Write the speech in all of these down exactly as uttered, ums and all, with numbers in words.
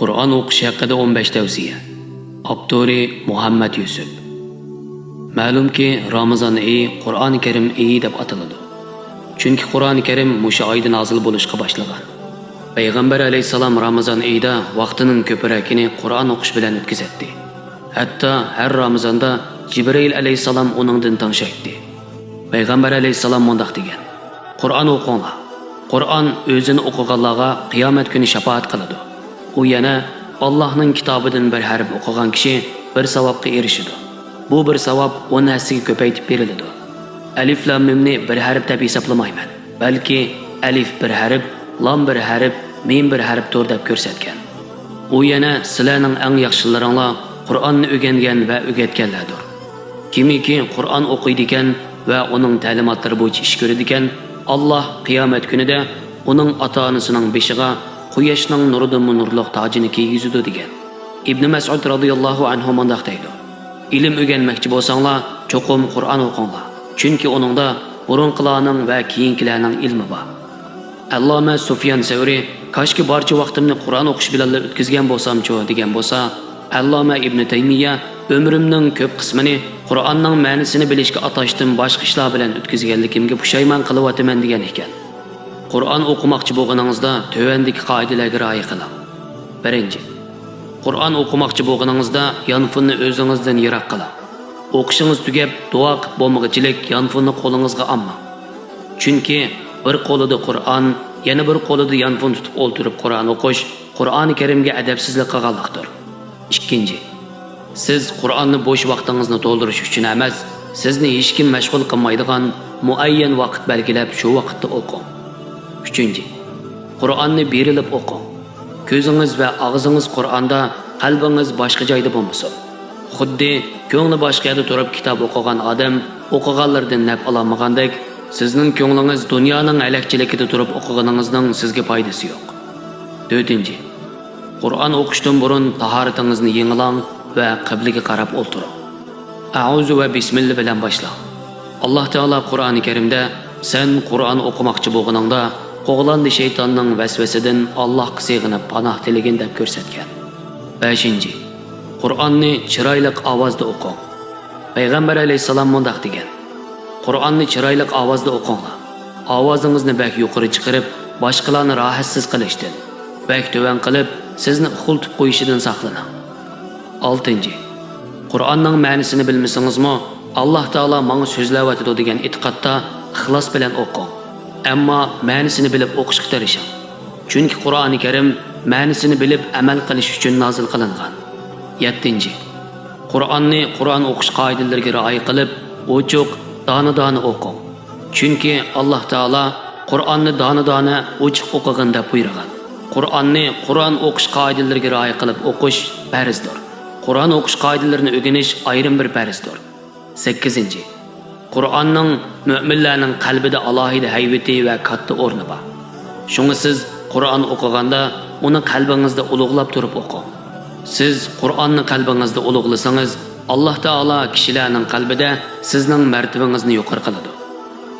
قۇرئان ئوقۇش ھەققىدە ئون بەش تەۋسىيە. ئاپتورى مۇھەممەد يۈسۈپ. مەلۇمكى، رامىزان ئېيى قۇرئان كەرىم ئېيى دەپ ئاتىلىدۇ. چۈنكى قۇرئان كەرىم مۇشۇ ئايدا نازىل بولۇشقا باشلىغان. پەيغەمبەر ئەلەيھىسسالام رامىزان ئېيىدا ۋاقتىنىڭ كۆپرەكىنى قۇرئان ئوقۇش بىلەن ئۆتكۈزەتتى. ھەتتا ھەر رامىزاندا جىبرىئىل ئەلەيھىسسالام ئۇنىڭدىن تىڭشايتتى. پەيغەمبەر ئەلەيھىسسالام مۇنداق دېگەن: «قۇرئان ئوقۇڭلار. قۇرئان ئۆزىنى ئوقۇغانلارغا قىيامەت كۈنى شاپائەت قىلىدۇ. ئۇ يەنە ئاللاھنىڭ كىتابىدىن بىر ھەرپ ئوقۇغان كىشى بىر ساۋابقا ئېرىشىدۇ. بۇ بىر ساۋاب ئون ھەسسىگە كۆپەيتىپ بېرىلىدۇ.» ئەلىف لام مىمنى بىر ھەرپ دەپ ھېسابلىمايمەن، بەلكى ئەلىف بىر ھەرپ، لام بىر ھەرپ، مىم بىر ھەرپتۇر دەپ كۆرسەتكەن. ئۇ يەنە: «سىلەرنىڭ ئەڭ ياخشىلىرىڭلار قۇرئاننى ئۆگەنگەن ۋە ئۆگەتكەنلەردۇر. كىمكى قۇرئان ئوقۇيدىكەن ۋە ئۇنىڭ تەلىماتلىرى بويىچە ئىش كۆرىدىكەن، ئاللاھ قىيامەت كۈنىدە ئۇنىڭ ئاتا-ئانىسىنىڭ بېشىغا قۇياشنىڭ نۇرىدىنمۇ نۇرلۇق تاجىنى كىيگۈزىدۇ» دېگەن. ئىبنى مەسئۇد رازىياللاھۇ ئەنھۇ مۇنداق دەيدۇ: «ئىلىم ئۆگەنمەكچى بولساڭلار، چوقۇم قۇرئان ئوقۇڭلار. چۈنكى ئۇنىڭدا بۇرۇنقىلارنىڭ ۋە كېيىنكىلەرنىڭ ئىلمى بار.» ئەللامە سۇفيان سەۋرى: «كاشكى بارچە ۋاقتىمنى قۇرئان ئوقۇش بىلەنلا ئۆتكۈزگەن بولسامچۇ» دېگەن بولسا، ئەللامە ئىبنى تەيمىيە: «ئۆمرۈمنىڭ كۆپ قىسمىنى قۇرئاننىڭ مەنىسىنى بىلىشكە ئاتاشتىم، باشقا ئىشلار بىلەن ئۆتكۈزگەنلىكىمگە پۇشايمان قىلىۋاتىمەن» دېگەن ئىكەن. قۇرئان ئوقۇماقچى بولغىنىڭىزدا تۆۋەندىكى قائىدىلەرگە رىئايە قىلىڭ. بىرىنچى، قۇرئان ئوقۇماقچى بولغىنىڭىزدا يانفوننى ئۆزىڭىزدىن يىراق قىلىڭ. ئوقۇشىڭىز تۈگەپ، دۇئا قىپ بولمىغۇچىلىك يانفوننى قولىڭىزغا ئالماڭ. چۈنكى بىر قولىدا قۇرئان، يەنە بىر قولىدا يانفون تۇتۇپ ئولتۇرۇپ قۇرئان ئوقۇش قۇرئانى كەرىمگە ئەدەپسىزلىك قىلغانلىقتۇر. ئىككىنچى، سىز قۇرئاننى بوش ۋاقتىڭىزنى تولدۇرۇش ئۈچۈن ئەمەس، سىزنى ھېچكىم مەشغۇل قىلمايدىغان مۇئەييەن ۋاقىت بەلگىلەپ، شۇ ۋاقىتتا ئوقۇڭ. ئۈچىنچى، قۇرئاننى بېرىلىپ ئوقۇڭ. كۆزىڭىز ۋە ئاغزىڭىز قۇرئاندا، قەلبىڭىز باشقا جايدا بولمىسۇن. خۇددى كۆڭلى باشقا يەردە تۇرۇپ كىتاب ئوقۇغان ئادەم ئوقۇغانلىرىدىن نەپ ئالالمىغاندەك، سىزنىڭ كۆڭلىڭىز دۇنيانىڭ ھەلەكچىلىكىدە تۇرۇپ ئوقۇغىنىڭىزنىڭ سىزگە پايدىسى يوق. تۆتىنچى، قۇرئان ئوقۇشتىن بۇرۇن تاھارىتىڭىزنى يېڭىلاڭ ۋە قىبلىگە قاراپ ئولتۇرۇڭ. ئەئۇزۇ ۋە بىسمىللا بىلەن باشلاڭ. ئاللاھ تائالا قۇرئانى كەرىمدە: «سەن قۇرئان ئوقۇماقچى بولغىنىڭدا، قوغلاندى شەيتاننىڭ ۋەسۋەسىدىن ئاللاھقا سىغىنىپ پاناھ تىلىگىن» دەپ كۆرسەتكەن. بەشىنچى، قۇرئاننى چىرايلىق ئاۋازدا ئوقۇڭ. پەيغەمبەر ئەلەيھىسسالام مۇنداق دېگەن: «قۇرئاننى چىرايلىق ئاۋازدا ئوقۇڭلار. ئاۋازىڭىزنى بەك يۇقىرى چىقىرىپ، باشقىلارنى راھەتسىز قىلىشتىن، بەك تۆۋەن قىلىپ، سىزنى ئۇخلىتىپ قويۇشىدىن ساقلىنىڭ.» ئالتىنچى، قۇرئاننىڭ مەنىسىنى بىلمىسىڭىزمۇ، «ئاللاھ تائالا ماڭا سۆزلەۋاتىدۇ» دېگەن ئېتىقادتا ئىخلاس بىلەن ئوقۇڭ. ئەمما مەنىسىنى بىلىپ ئوقۇشقا تىرىشىڭ. چۈنكى قۇرئانى كەرىم مەنىسىنى بىلىپ ئەمەل قىلىش ئۈچۈن نازىل قىلىنغان. يەتتىنچى، قۇرئاننى قۇرئان ئوقۇش قائىدىلىرىگە رىئايە قىلىپ، ئوچۇق، دانە-دانە ئوقۇڭ. چۈنكى ئاللاھ تائالا «قۇرئاننى دانە-دانە، ئوچۇق ئوقۇغىن» دەپ بۇيرۇغان. قۇرئاننى قۇرئان ئوقۇش قائىدىلىرىگە رىئايە قىلىپ ئوقۇش پەرزدۇر. قۇرئان ئوقۇش قائىدىلىرىنى ئۆگىنىش ئايرىم بىر پەرزدۇر. سەككىزىنچى، قۇرئاننىڭ مۆمىنلەرنىڭ قەلبىدە ئالاھىدە ھەيۋىتى ۋە كاتتا ئورنى بار. شۇڭا سىز قۇرئان ئوقۇغاندا، ئۇنى قەلبىڭىزدە ئۇلۇغلاپ تۇرۇپ ئوقۇڭ. سىز قۇرئاننى قەلبىڭىزدە ئۇلۇغلىسىڭىز، ئاللاھ تائالا كىشىلەرنىڭ قەلبىدە سىزنىڭ مەرتىۋىڭىزنى يۇقىرى قىلىدۇ.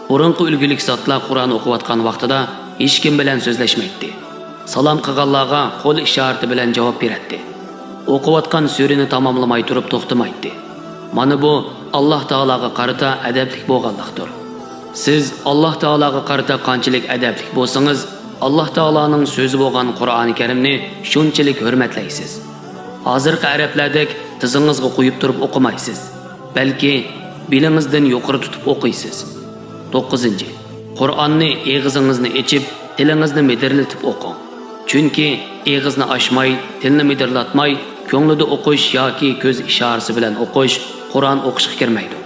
بۇرۇنقى ئۈلگىلىك زاتلار قۇرئان ئوقۇۋاتقان ۋاقتىدا ھېچكىم بىلەن سۆزلەشمەيتتى. سالام قىلغانلارغا قول ئىشارىتى بىلەن جاۋاب بېرەتتى. ئوقۇۋاتقان سۈرىنى تاماملىماي تۇرۇپ توختىمايتتى. مانا بۇ، ئاللاھ تائالاغا قارىتا ئەدەپلىك بولغانلىقتۇر. سىز ئاللاھ تائالاغا قارىتا قانچىلىك ئەدەپلىك بولسىڭىز، ئاللاھ تائالانىڭ سۆزى بولغان قۇرئانى كەرىمنى شۇنچىلىك ھۆرمەتلەيسىز. ھازىرقى ئەرەبلەردەك تىزىڭىزغا قويۇپ تۇرۇپ ئوقۇمايسىز، بەلكى بېلىڭىزدىن يۇقىرى تۇتۇپ ئوقۇيسىز. توققۇزىنچى، قۇرئاننى ئېغىزىڭىزنى ئېچىپ، تىلىڭىزنى مىدىرلىتىپ ئوقۇڭ. چۈنكى ئېغىزنى ئاچماي، تىلنى مىدىرلاتماي، كۆڭلىدە ئوقۇش ياكى كۆز ئىشارىسى بىلەن ئوقۇش قۇرئان ئوقۇشقا كىرمەيدۇ.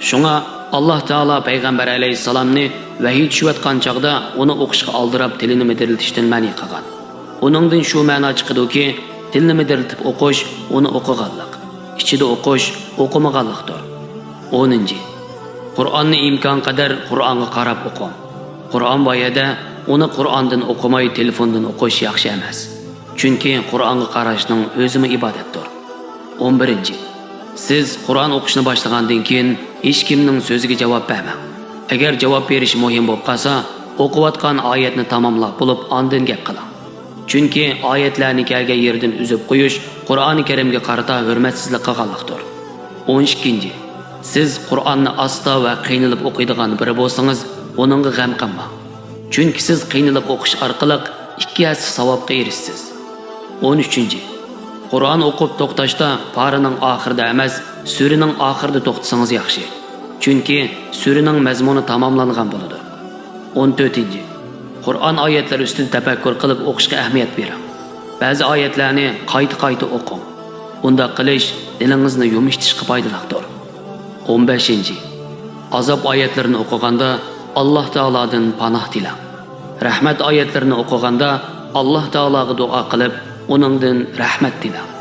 شۇڭا ئاللاھ تائالا پەيغەمبەر ئەلەيھىسسالامنى ۋەھىي چۈشۈۋاتقان چاغدا ئۇنى ئوقۇشقا ئالدىراپ تىلىنى مىدىرلىتىشتىن مەنئى قىلغان. ئۇنىڭدىن شۇ مەنا چىقىدۇكى، تىلنى مىدىرلىتىپ ئوقۇش ئۇنى ئوقۇغانلىق، ئىچىدە ئوقۇش ئوقۇمىغانلىقتۇر. ئونىنچى، قۇرئاننى ئىمكانقەدەر قۇرئانغا قاراپ ئوقۇڭ. قۇرئان بار يەردە ئۇنى قۇرئاندىن ئوقۇماي، تېلېفوندىن ئوقۇش ياخشى ئەمەس. چۈنكى قۇرئانغا قاراشنىڭ ئۆزىمۇ ئىبادەتتۇر. ئون بىرىنچى، سىز قۇرئان ئوقۇشنى باشلىغاندىن كېيىن ھېچكىمنىڭ سۆزىگە جاۋاب بەرمەڭ. ئەگەر جاۋاب بېرىش مۇھىم بولۇپ قالسا، ئوقۇۋاتقان ئايەتنى تاماملاپ بولۇپ، ئاندىن گەپ قىلىڭ. چۈنكى ئايەتلەرنى كەلگەن يېرىدىن ئۈزۈپ قويۇش قۇرئانى كەرىمگە قارىتا ھۆرمەتسىزلىك قىلغانلىقتۇر. ئون ئىككىنچى، سىز قۇرئاننى ئاستا ۋە قىينىلىپ ئوقۇيدىغان بىرى بولسىڭىز، ئۇنىڭغا غەم قىلماڭ. چۈنكى سىز قىينىلىپ ئوقۇش ئارقىلىق ئىككى ھەسسە ساۋابقا ئېرىشىسىز. ئون ئۈچىنچى، قۇرئان ئوقۇپ توختاشتا پارىنىڭ ئاخىرىدا ئەمەس، سۈرىنىڭ ئاخىرىدا توختىسىڭىز ياخشى. چۈنكى سۈرىنىڭ مەزمۇنى تاماملانغان بولىدۇ. ئون تۆتىنچى، قۇرئان ئايەتلىرى ئۈستىدە تەپەككۇر قىلىپ ئوقۇشقا ئەھمىيەت بېرىڭ. بەزى ئايەتلەرنى قايتا-قايتا ئوقۇڭ. ئۇنداق قىلىش دىلىڭىزنى يۇمشىتىشقا پايدىلىقتۇر. ئون بەشىنچى، ئازاب ئايەتلىرىنى ئوقۇغاندا ئاللاھ تائالادىن پاناھ تىلەڭ. رەھمەت ئايەتلىرىنى ئوقۇغاندا ئاللاھ تائالاغا دۇئا قىلىپ، ئۇنىڭدىن رەھمەت تىلەڭ.